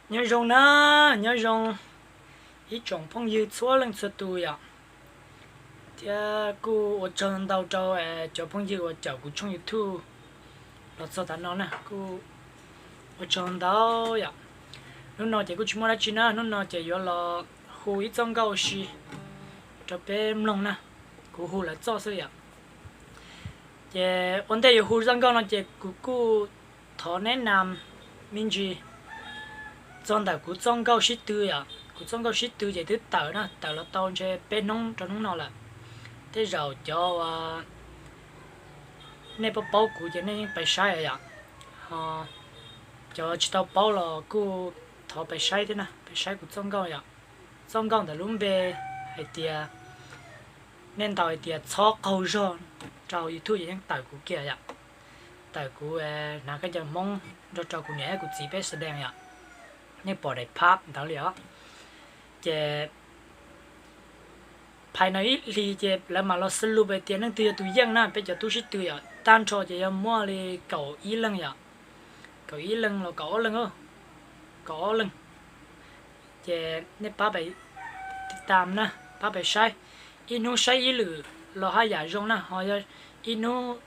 Nyob zoo na, nyob zoo ib tsoom phooj ywg txhua leej txhua tus yom. Thiab kuj ua tsaug ntau rau cov phooj ywg uas caum kuv tshooj YouTube los txog tav no na, kuj ua tsaug ntau yom. Hnub no ces kuj tsis muaj dab tsi na, hnub no ces yuav los hu ib txoj nkauj ua si rau peb mloog na, kuv hu lawv txoj xwb yom. Ces ua ntej yuav hu zaj nkauj no ces kuv kuj thov neb nam me ntsis txog ntawm kuv txoj nkauj sib tw yom. Kuv txoj nkauj sib tw ces twb tawm na, tawm los tau ntshe peb hnub rau hnub no lawm. Tej zaum cov uas nej paub paub kuv ces nej yeej pais saib yom, ho cov tsis tau paub los kuj thov pais saib thiab na, pais saib kuv txoj nkauj yom. Txoj nkauj ntawm lub npe hais tias, nej ntaus hais tias txhob qaug zog rau YouTube ces yeej tawm kuv kiag yom. Tawm kuv hnav khaub ncaws Hmoob nrog rau kuv niam thiab kuv txiv peb xav dees yom, nej pom daim phab ntawd li os. Ces phais no ib hlis ces lawv mam los xav lus hais tias leej twg yog tus yeej na, peb cov tub sib tw yom. Tag nrho ces yog muaj li kaum ib leej yom, kaum ib leej los kaum ob leej, kaum ob leej. Ces nej pab pais tiv tam na, pab pais saib, ib hnub saib ib lwm los haj yam zoo na, ho yog ib hnub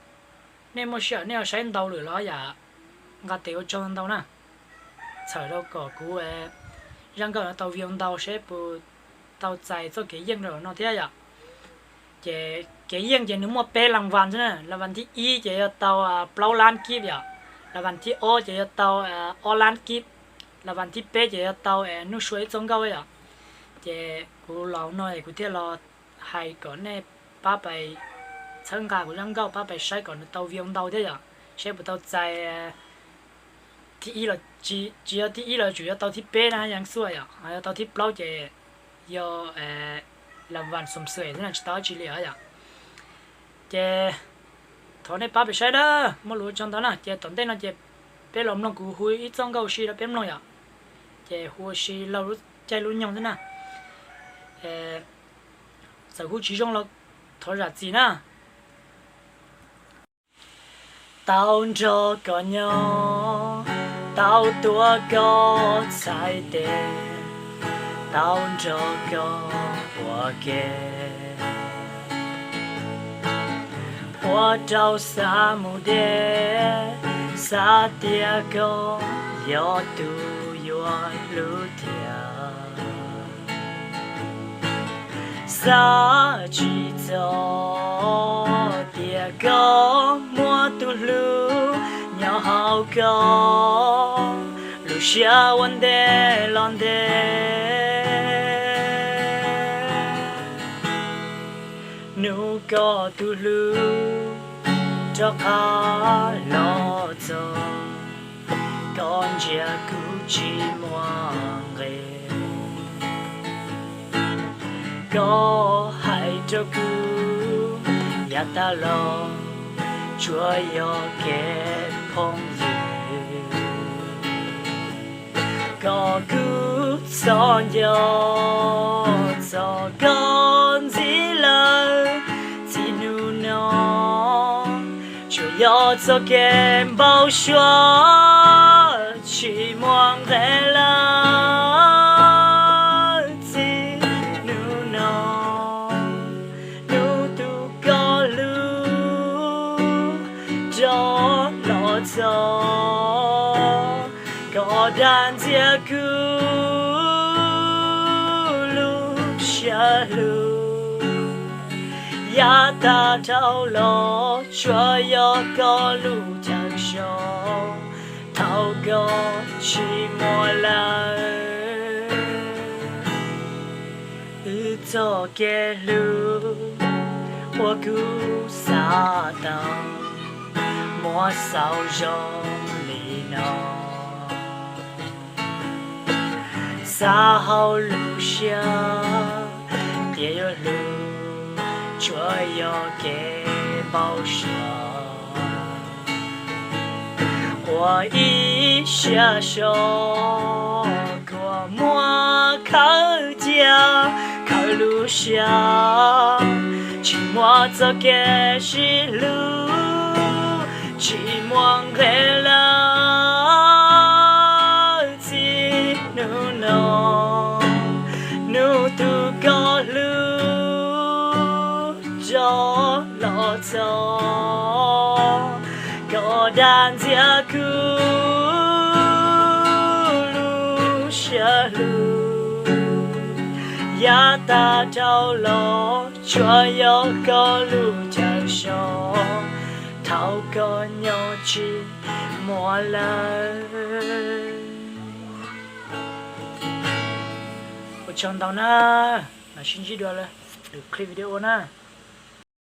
nej muaj sij hawm nej ho saib ntau lwm los haj yam nqa tes ua tsaug ntau na. Txhawm rau kom kuv zaj nkauj no tau view ntau seb puas tau txais txoj kev yeej rau no thiab yom. Ces kev yeej ces nws muaj peb las vas xwb na, las vas thib ib ces yuav tau plaub lab kib yom, las vas thib ob ces yuav tau ob lab kib, las vas thib peb ces yuav tau hnub sua ib txoj nkauj yom. Ces kuv los no es kuv thiaj los hais kom nej pab pais txhawb nqa kuv zaj nkauj, pab pais saib kom nws tau view ntau thiab yom, seb puas tau txais thib ib los tsis, tsis yog thib ib los tsuas yuav tau thib peb na yeej xwb yom, ho yog tau thib plaub ces yog las vas xom xwm xwb na, tsis tau dab tsi li os yom. Ces thov nej pab pais saib na, muaj lus ua tsaug ntau na. Ces tom ntej no ces peb los mloog kuv hu ib txoj nkauj ua si rau peb mloog yom. Ces hu ua si laug lub caij lub nyoog xwb na. Txawm hu tsis zoo los thov zam txim na. Tau nrog koj nyob, tau tuav koj txhais tes, tau nrog koj ua ke, ua rau xav mus deb, xav tias koj yog tus yuav hlub thiab. Xav tsis txog tias koj muaj tus hlub nyob hauv koj, lub siab ua ntej los ntev. Nug koj tus hlub rov qab los txog, koj ntsia kuv tsis muaj nqis. Koj hais rau kuv yav tas los tsuas yog kev phooj ywg. Koj kuj txhob nco txog koj ntxiv lawm, txij hnub no tsuas yog txoj kev npau suav tsis muaj nqe lawm. Txij hnub no hnub twg koj hlub rov los txog, koj dag ntxias kuv lub siab hlub. Yav tag dhau los tsuas yog koj lub chaw so, thaum koj tsis muaj lawm. Wb txoj kev hlub uas kuv xav tau muab xaus zoo li no. Xav hauv lub siab tias yuav hlub tsuas yog kev npau suav. Ua ib siab so kuas muab khawb cia, khawb lub siab tsis muaj txoj kev sib hlub, tsis muaj nqe lawm. Txij txog koj dag ntxias kuv lub siab lug, yav tag dhau los tsuas yog koj lub caij so, thaum koj nyob tsis muaj lawm. Ua tsaug ntau na, mam sib ntsib dua lwm clip video na.